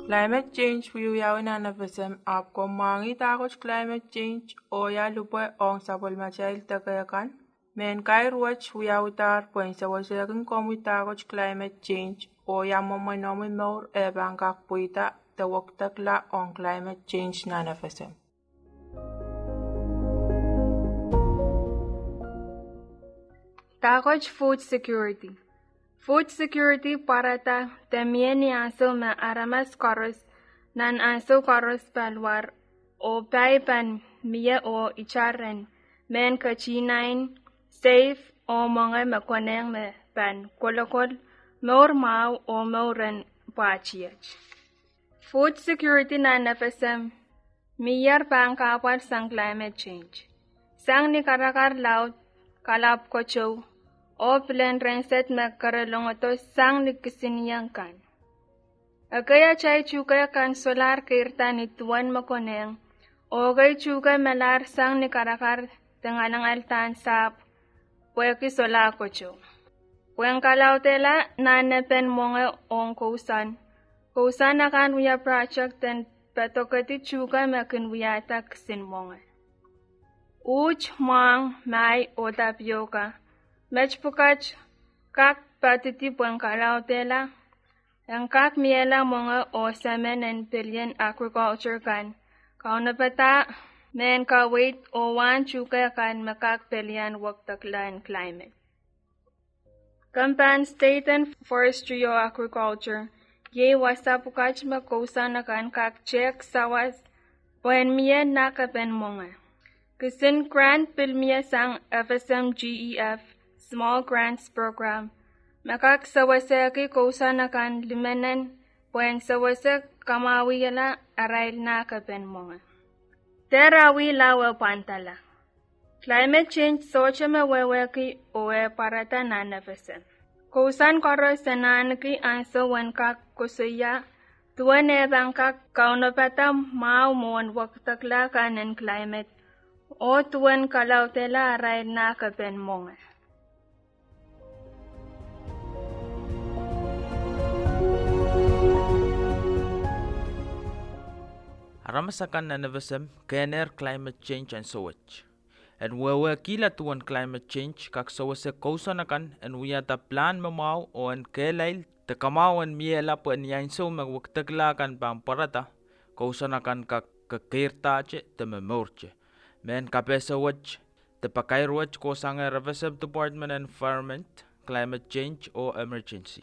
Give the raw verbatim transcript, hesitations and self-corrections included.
Climate change wiewiawi nan FSM, ahpw komw mwahngih dahkot climate change oh ia lipwe ong sapwellimatail deke kan? Mehn kair wet wiawihdahr pwehn sewesehkin komwi dahkot climate change oh ia mwomwen omwi mour eh pahn kak pweida de wekidekla ong climate change nan FSM. Dahkot food security. Food security pwarada de mie ni ansou me aramas koaros nan ansou koaros paliwar oh pai pahn mie oh itar en mehn ketihnain, safe, oh mwenge me konehng me pahn kolokol mour mwahu oh mour en pwahtiet. Food security nan FSM mier pahn kahpwal sang climate change, sang ni karakar laud, kalapw keteu, oh pilen rehn sed me kerelongodo sang ni kisinieng kan. Ekei atail tuhke kan solahr keirda ni duwen me konehng, oh ekei tuhke melahr sang ni karakar de ngalangalda sahpw pwehki solahr keteu. Pwehn kalaudehla nan nepen mwenge ong kousoan, kousoan akan wia project en padokedi tuhke me kin wiahda kisin mwenge. Uht, mwahng, mai, oh tapioca, met pwukat kak poadidi pwehn kalaudehla, en kak miehla mwenge oh semen en pelien agriculture kan kaunopada mehn kaweid oh wahn tuhke kan me kak pelian wekidekla en climate. Kempahn state en forestry oh agriculture iei wasa pwukat me kousoan akan kak tehk sawas pwehn mie nah kepen mwenge. Kisin grant pil mie sang FSM GEF Small Grants Program me kak sewesehki kousoan akan limenen pwehn sewese kamwahwihala arail nah kepen mwenge. Dehr awih lao e pwandala. Climate change sohte me wehwehki oh e pwarada nan FSM. Kousoan koaros en ahneki ansou en kak koasoia duwen eh pahn kak kaunopada mwahu mwohn wekidekla kan en climate oh duwen kalaudehla arail nah kepen mwenge. Aramas akan nan FSM kehnehr climate change ansou wet. En wehwehkihla duwen climate change kak sewese kousoan akan en wiahda pilahn me mwahu oh en kehlail de kamwahu en miehla pwe ni ansou me wekidekla kan pahn pwarada, kousoan akan kak kekeirdahte de momourte. Mehn kapehse wet de pakair wet kohsangehr FSM Department en Environment, Climate Change oh Emergency.